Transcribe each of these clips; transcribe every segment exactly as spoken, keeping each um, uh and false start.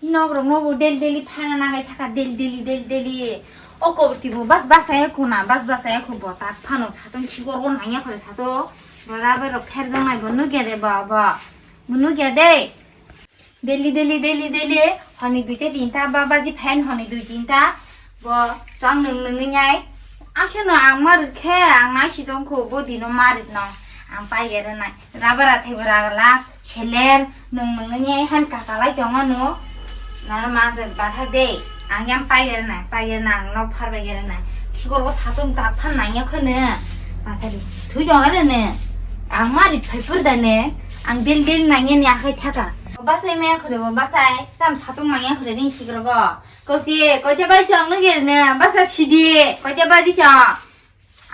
Nok rok no bo daily daily phana nagai thaka, daily daily, daily daily. O kobor tibo bas bas ai kuna, bas bas ai kho bo tak phano satung khigor go nangya khore sato. Bo rubber rok pherjang nai bo nugya de bo bo. Bo nugya de. Daily daily, daily daily. Honi duita tinta ba baji phan honi dui tinta. Bo chwng nwng nwngwi nai. Aseno ang ma rwkhe, ang nai si tongkho, bo dino ma rwkno. Ang pai gere nai. Rubber athai bo ragala, seler, nwng nwngwi nai han kakalai tongo no. Nana ma je batha de. Ang yang pai gere nai, pai gere nai, ang nok phar bai gere nai. Khikor bo satung tak phan nai ya khone. Batha de. Thui jong gere ne. Ang ma ri phai phur da ne. Ang del del nai ya ni akhai thaka. Basai me khode bo basai. Tam satung nai ya khode ni khikor go. Kote, kote bai chong no gere ne, basa sidi, kote baji chong.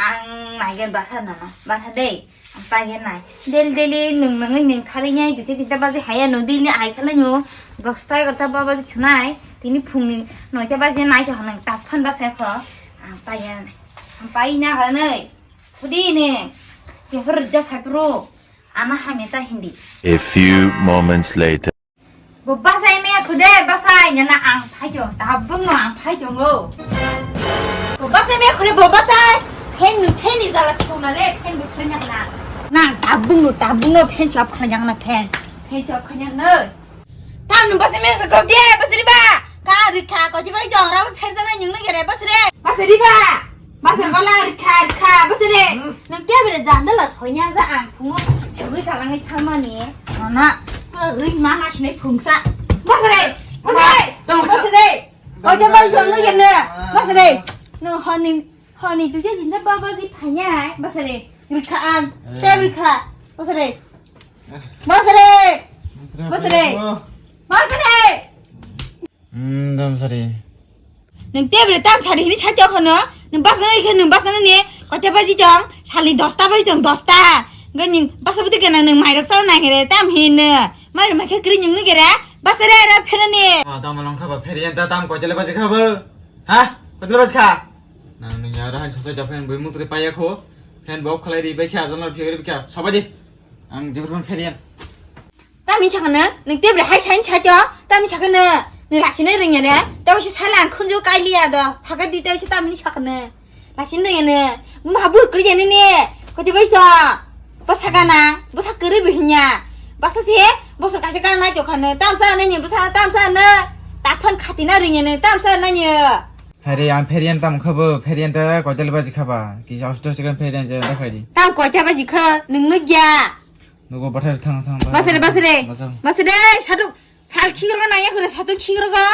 Ang naigen basa nana, basa dei, ang pagen nai. Del deli nung nungui nung thari nyai, dute tinta baji haya no, deli ai khala nyo, dosta egarta ba baji thunai, tini phungni noita baji nai to hanang, tak phan basa kho, ang pagen nai. Ang pai na khala nei, khudi ne, jefur ja phakru, ama hamya ta hindi. A few moments later. Bo basai me khude, basai nana ang phaikyo, tabung no ang phaikyo ngo. Bo basai me khude, bo basai. Phen nu, phen ni jala sona le, phen bu khlanya na. Nang tabung no, tabung no, phen chap khlanya na, phen. Phen chap khlanya na. Tam nu basai me khude, basri ba. Ka ri kha, ko ji bai jong ra, pher jana nyung ne gere, basri. Basri ba. Basar bala rikha rikha basare. Hmm. Nang te bere janda la soinya ja ang phungo. Rui kalangai tharmani. Mana. Rui mana sinai phungsa. Basare. Basare. Tama kha. Basare. Tama kha. Oja bai jong nang gene. Basare. Nang honi honi tu jadi nda baba di phanya. Basare. Rikha ang. Eh. Te rikha. Basare. Basare. Basare. Basare. Hmm, dam sari. Nang te bre tam sari hini sati okhono. Nang basa nai khe nang basa nani koita baji tong? Sali dosta baji tong, dosta. Nang basa budi kena nang mairok sa nai kere tam hini. Mairok ma khe kri nyung ni kere. Basa re re phenani. Ah, tam long kha ba pheri enta tam koita le baji kha ba? Ha? Koita le baji kha? Nang nang ya rahan chasa ja phen bui mutri paya kho. Phen bok khalai ri bai kha, janor phiyori bai kha. Sabadi. Ang jibur phen pheri en. Tami sakno, nang tebre hai sain saito, tami sakno, nang lasino ringya de, tami se sala ang khunju kailiya do, saka di tami se tami sakno, lasino ringya ne, ma bur kri jani ne, koti bai to, bo saka na, bo sak kri bo hinya, basa se, bo saka se kana to khano, tam sa ne, bo sa tam sa ne, ta phan khati na ringya ne, tam sa na ne. Hari ang pherian tam khabo, pherian ta koital baji khaba, ki house to chicken pherian je da khaidi. Tam koita baji kha, nung nugya. Nugo bathar thang thang ba. Basre, basre. Basre. Basre, satu sal khigro na ya kore satu khigro ga.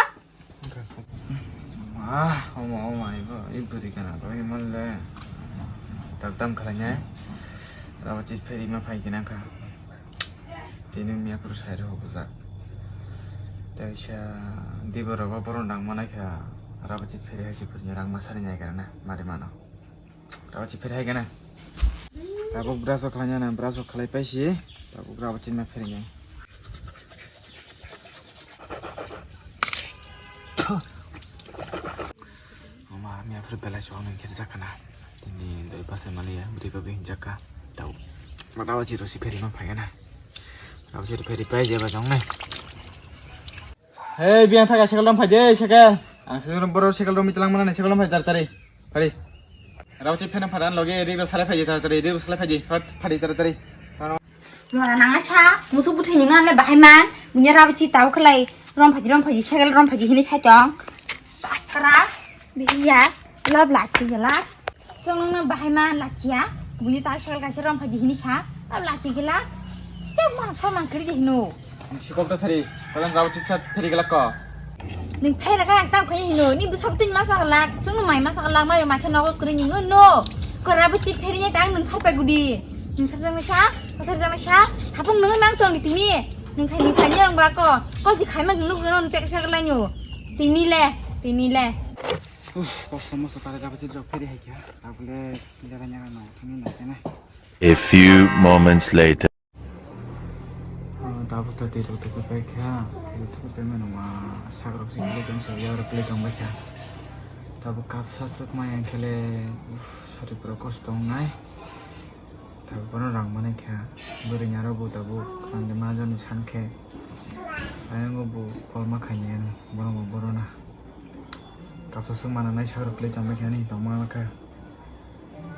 Ah, omo, omo, ibo, ibo di kana, ibo iman le. Tak tam khala nyai. Rawa chis pheri ma phai kina kha. Tini miya kuru sai rok bujak. Tei sa dibo rogo boron rang manai kha. Rawa chis pheri hai si phuri rang masari nyai kana, mari mano. Rawachik pheri hai gana. Tabuk brush rok khlai nana, brush rok khlai paisi. Tabuk rawachik ma pheri nai. Oma, miya phuru belai chwng nang khe rijak khana. Tini doi bwsai maliya, bwrwi ba bini jakka. Tabuk rawachik rok si pheri ma phai gana. Rawachik rok pheri pai jeba jong nai. Hei, biyang thaka cycle rom phaidi, cycle. Ang cycle rom, boro cycle rom mitlang mana ni cycle rom phai tar tari. Pari. Rauchi phena phadan loge ri ro salai phaidi tar tari, ri ro salai phaidi. Hot, phaidi tar tari. Lora nang sa, musu buthi ni ngan le bahai man. Bunya rauchi tau khlai rom phaidi, rom phaidi, cycle rom phaidi hini sai tong. Sakra, biya, love lati gela. Chwng nokno bahai ma lachiya, buji ta sel kaisa rom phaidi hini sa, abo lachi gela, chak ma sor man kiri hino. Sikok ta sari, kalang rau chit sat pheri gela ko. Ning phai raga ang tam khai hino, ni bwsa bwtwi ma sa lak, chwng mai ma sa lak, mai ma khe nogo kiri ni no. Ko rabo chi pheri ni tang ning phar pa gudi. Ning phar jang sa, phar jang sa, thapung nung mang tong ni tini. Ning khai ning khai ni ang ba ko, ko ji khai ma nung no tek sa gela nyu. Tini le, tini le. Uf, kosto mosto kare rabo chi drop pheri hai kya. Tabuk le nyaga nyaga no thangwi nai khe na. A few moments later. Ah, tabuk ta twi rok tuku pai kha, twi rok tuku pai mano ma sak rok sing le jong sa ya rok le tong bai kha. Tabuk kap sa suk ma yang khe le, uff, sari pura kosto wngnai. Tabuk bono rang manai kha, bwrwi nya rok bo tabuk ang de ma jani san khe. Ayang bo kolma khaini ano, bono bo borona. Kapsa swng mana nai sagrok plate tongma khe ani tongma kha.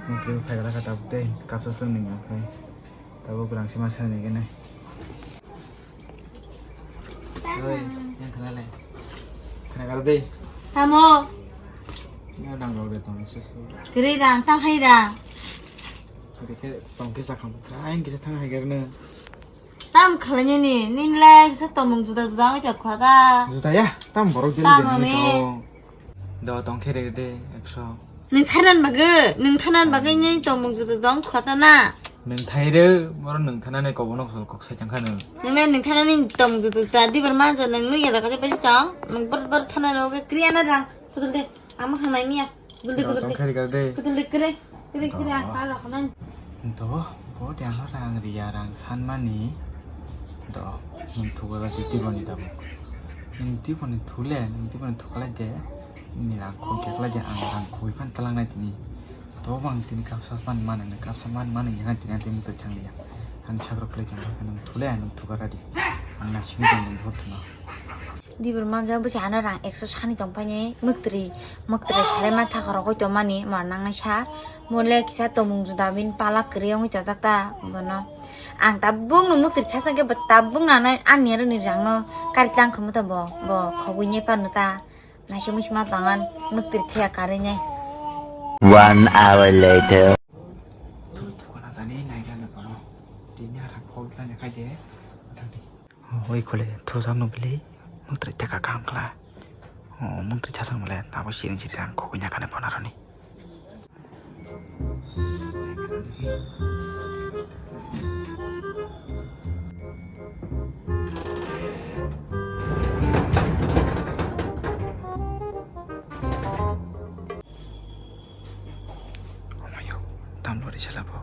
Mukti phai gara kha tabuk tei kapsa swng ni ngakhai. Tabuk rang sima sa ni gene. Oi, yang khana le. Khana gar dei. Tamo. Yang dang rok de tong susu. Kiri rang tang hai rang. Kiri khe tong kisa kham. Ayang kisa thang hai gar ne. Tam khlainani, nini lai kisa tongmung juda juda wngwi tong kha da. Juda ya, tam borok dili Tam dili wngwi tong. Do tong khe rede ekso. Nwng thainan bagwi, nwng thainan bagwi ni tongmung juda juda wng kha da na. Nwng thai re, boro nwng thanani kobo nok sol kok sai tang kha nwng. Nwng le nwng thanani tongmung juda juda dibar manja nwng nwi yada kaisa paisa tong, nwng bor bor thana rogo kri ana rang, kudul de, ama khanai miya. Guldi, guldi. Tong khe rikar de. Guldi, kre, kre, kre, ah, palo khonani. Do, bo de ano rang riya, rang sanmani. Do, nwng thuga la tiboni tabuk. Nwng tiboni thule, nwng tiboni thukla je. Ni rang khum kekla je, ang rang khum phan talang nai tini. Do bang tini kapsa man man, kapsa man man, yang tini tini mutai thang liya. Ang sagrok kle jang, nwng thule, nwng thuga radi. Ang na sini jang, nwng thuna. Dibor manja bwsa ano rang ekso sani tong paine mwktri, mwktri sare ma thakaro koi tong mani mar nangnai sa. Mole kisa tongmung juda bin pala kwrwi wngwi chajak ta bono. Ang tabuk no mwktri thajak khe bo tabuk nano ani aro ni rang no kari tlang khamo ta bo, bo khogwi nai pano ta. Naisingwi sima tongan mwktri thaya karwi nai. One hour later. Thukana jani nai gana bono. Tini ara khogwi tlang khaide. Oi khole thusam no bili muktre teka kam kla. O muktre chasang bole abo siring siring ang khogwi nya kane phone aroni. Omayo, tamlori sela bo.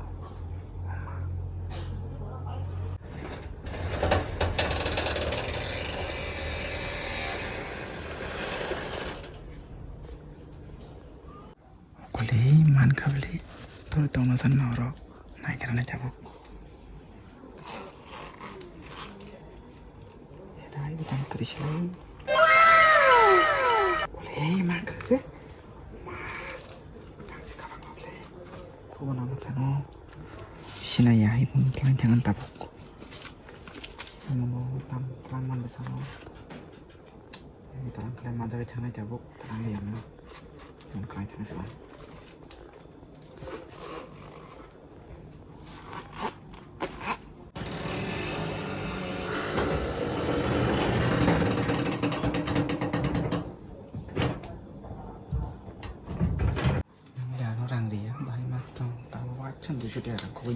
Kole man khabli, tor tongna san na oro, nai kera nai tabuk. Erai bukan kiri sila. Boleh makan ke? Ma, tang si kapak boleh. Kubo nama sano. Sina ya, ibu telan jangan tabuk. Amo tam telan man besano. Telan kalian mata ke jangan tabuk, telan ya mana. Telan kalian jangan sila.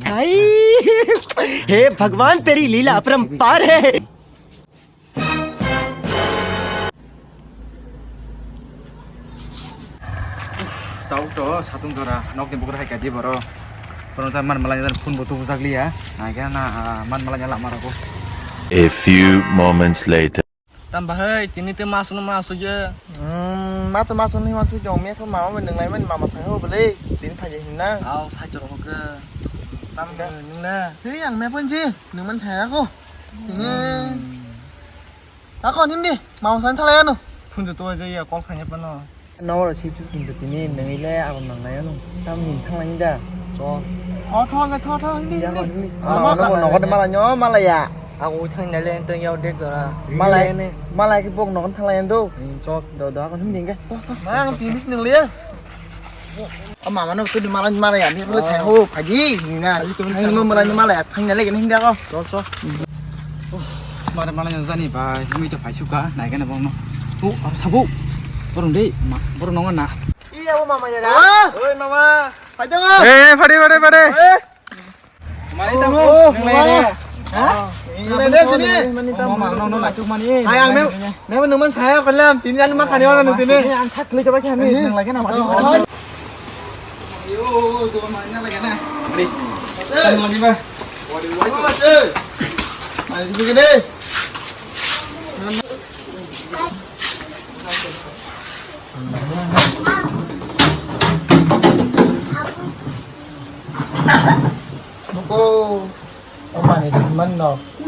Hai, हे भगवान, तेरी लीला अपरंपार है। Tau to satung jora nokni bukur hai kadi boro. Borok jan man malai jan phone bo tubu jak liya. Nai khe na, ah, man malai jan lama rogo. A few moments later. Tam bahai tini te mas no mas je. Hmm, ma to mas no mas je, me ko mama nang lai man mama sai ho bole. Tin phaje hinna. Au sai jora ho ke. Tam nang le. Hei ang me pon je. Nang man sai ko. Tini. Ako nim di, mau san thalai ano. Phunju to aja ya call khanya pano. Nawar sip sip kintu tini nangile ako nangnai ano. Tam nim thanglai da. Cho. Tho tho nge tho tho hindi hindi. Ako hindi. Ama nogo de mala nyo mala ya. Ako thang nale ento ya de jora. Mala mala ki bok nogo thanglai ando. Cho. Do do ako hindi nge. Mang timis nang le. O mama no tu di mala mala ya, ni pula sai ho phaji ni na. Ni mo mala ni mala ya, thang na lagi ni hinda ko. Chol chol. Mare mala yang jani ba, mi to phai suka, nai kana bong no. Tu, aro sabo. Borong dei, borong nongo na. Iya, o mama ya da. Oi mama. Phai dong. Eh, phade phade phade. Mani tamo, nang lai re. Ha? Nang lai re sini. Mama, nang nang naituk mani. Ayang me, me nang man saya kolam. Tini jan ma khani wana nang tini. Ang sak le coba khani. Nang lai kana mati. Yo, do mani na lai kana. Mari. Kan mani ba. Wadi wadi. Mari sini kene. Buko, o mani man no.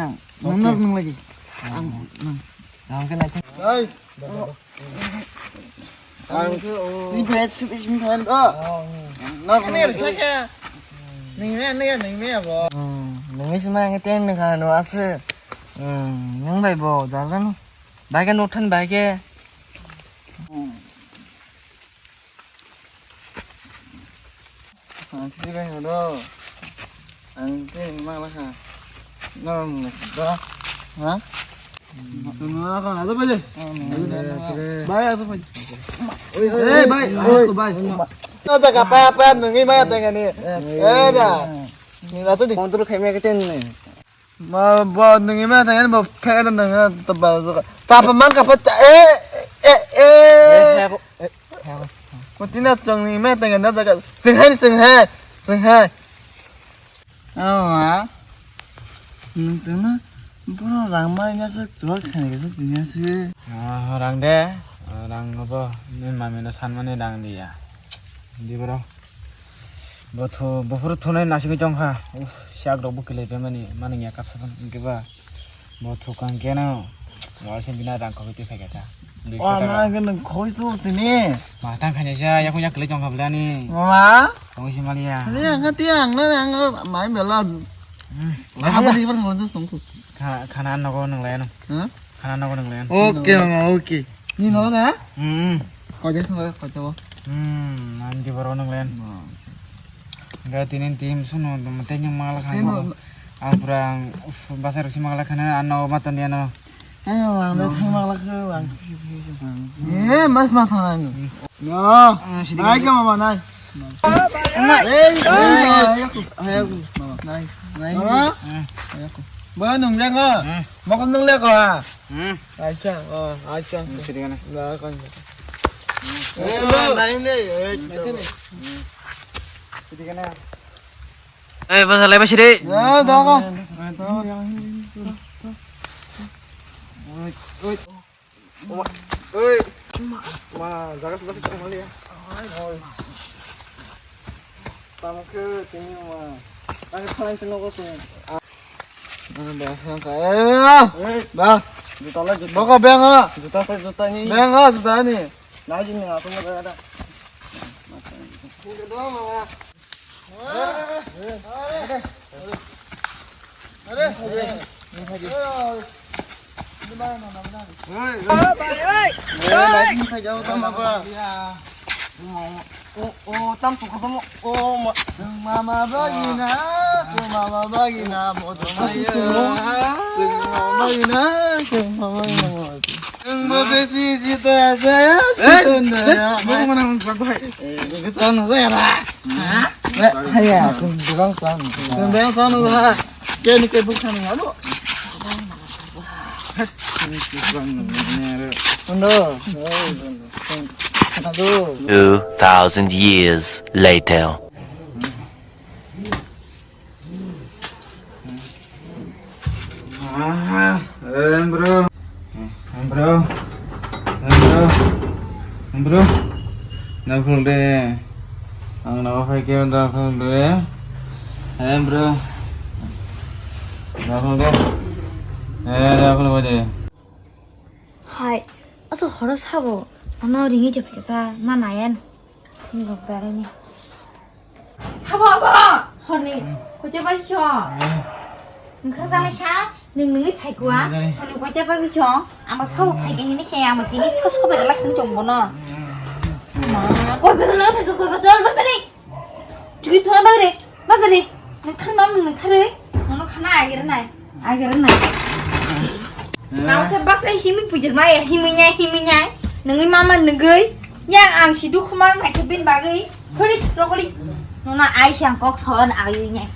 nang. Nang Okay. nang nang lagi. Ang nang. Ang kena. Hey. Ang si friend si si friend oh. Nang nang. Nang me nang me nang me abo. Nang me sima ngeteng nang kano ase. Nang bai bo jalan. Bai ke nothan bai ke. Ang sini bai hono. Ang ke ma la ha. No no da. Ha? Sunu la ka na to bai. Bai a to bai. Oi oi bai. Oi bai. No da ka pa pa nungi ma ta ngani. Eh da. Ni la to ni. Control khai me ke ten ni. Ma bo nungi ma tang bo phe na nang ta ba zo. Ta pa man ka pa ta e e e. Ko tina chong ni ma tang na jaga. Sing hai sing hai. Sing hai. Awa. Nung tuna bro rang mai nya se chua khani ka se dunya se. Ah, rang de. Ah, rang bo ni mami no san mani rang dia. Di bro. Bo thu, bo phuru thunai nasingwi tongkha. Uff, siyak rok bo kilai phaimani, mani ya kapsa phano hwnkhe ba. Bo thukang keno, waisa bina rang khogwi twi phaikha ta. Duiso taka. O ma, ang nang khoi tu tini. Ma tang khanya sa, yakung yak kle tong kha bla ni. Ma? Tong si mali ya. Ani ang ti ang na ang mai bela. Hmm. Hai ba di bar ngol song tu. Kha-, khana nogo nang le no. Ha? Khana nogo nang le. Oke, mama, oke. Ni no na? Hmm. Koi ja thang koi ja bo. Hmm, nanti baru nang le. Enggak, tinin tim suno, tenyong mangala khana. Tino. Ang pura, uff, basai rok si mangala khana, ano matan dia no. Ayo, ang le thang mangala khe, ang si. Eh, mas ma thang ani. No. Ah, sidi nai kali. Ka mama nai. Nai. Eh, eh, ayo ku. Ayo ku. Mama nai. Nai. Mama. Eh. Ayo ku. Ba nung le ko. Eh. Mokol nung le ko ha. Hmm. Acha, oh, acha. Hmm, sidi kana. Na kan. Eh, nai ne, eh, nai ne. Sidi kana. Eh, basa lai basi de. Ya, da ka. Oi, oi. Oi. Ma, jaga sudah kita kembali ya. Oi. Tamo ke sini ma. Ada kalian sini kok sini. Beng sangka. Eh, ba. Juta lah juta. Boko beng ha. Juta sa juta ni. Beng ha juta ni. Nah, sini aku mau ada. Ada dua mama. Ada. Ada. Ada. Mama bagina, mama bagina, motor maya. Mama bagina, mama bagina, motor. Ang mabesi sita saya, sita nara. Mana mana mana. Eh, kita sana saya lah. Hah? Haya, sumberang sana. Sumberang sana lah. Kaya ni kaya bukan apa? Undo. Aduh. Two thousand years later. Ah, eh, bro. Eh, bro. Eh, bro. Eh, bro. Dakhol de. Ang no phai ke dakhol de. Eh, bro. Dakhol de. Eh, dakhol de. Hai, aso horo sabo, ano ringi je phesa, ma nayan. Ni gok darani. Sabo abo, honi, kote bai cho. Nungkha jani sa, nung nungi phai kua, honi kote bai cho. Ama sabo phai ke hini se, ama tini so so bai la khani chong bono. Ma, koi bai la phai ko, koi bai dol basari. Chukhi thuna bazari, bazari. Nang thar mam nang thar oi. Nono khana agir nai. Agir nai. Nang khe basai himi pujir ma ya himi nyai himi nyai. Nangwi mama nangwi. Yang ang si dukhu ma nai khe bin bagwi. Thori rokori. Nona ai siang kok son agir nyai.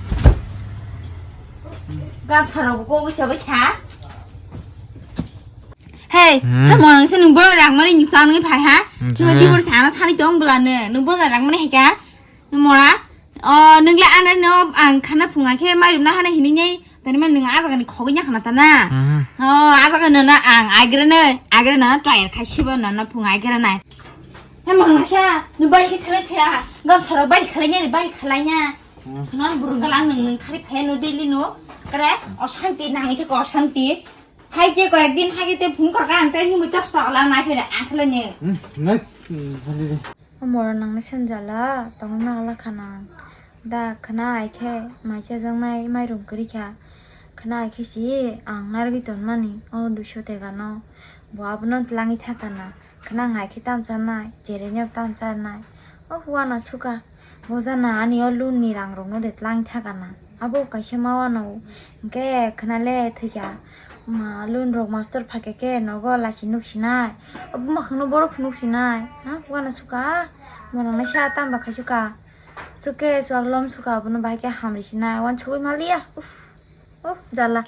Gam sarok ko wi thabai kha. Hey, hmm. Tamo nang se nung bo rang mani nung sang nung phai ha. Hmm, chuma tamo. Di bor sana sani tong bela ne. Nung bo rang mani hai ka. Mora, o, nung le ano no ang khana phunga khe mairum na hana hini nei, tani man nung ajaga ni khogwi nya khana ta na. Mhm. O, ajaga no na ang agre no, agre no try kha sibo no na phunga agre na. He mangsa, nung bai khe thele thela, gam soro bai khalai nya, bai khalai nya. Mhm. Non burung galang nung nung khari phai no daily no, kare, o shanti nang ite ko shanti. Hai te ko ekdin hai te phung ka ang te ni mutas ta la nai phele ang khalai ne. Hmm, nai, hmm, khalai de. Mora nangni senjala, tongna ala khanang. Da khna ai khe mai chajaknai mairum kwrwi kha. Khna ai khe si ang narwgwi tonmani o duiso tegano. Bo abono tlangwi thakana. Khna ngai khe tam chanai, chereno tam chanai. O huana suka. Bo jana ani o loan ni rang rokno de tlang thakana. Abo kaisa ma wano. Hwnkhe khna le thwikha. Ma loan rok master phaikha khe nogo lachi nuksinai. Obo makhangno borok phunuksinai. Ha, uana suka. Monang naisa tamba khai suka. Suke suak lom suka abono bahai khe hamrisinai. Uansugui maliya. Uff. Uff, jala.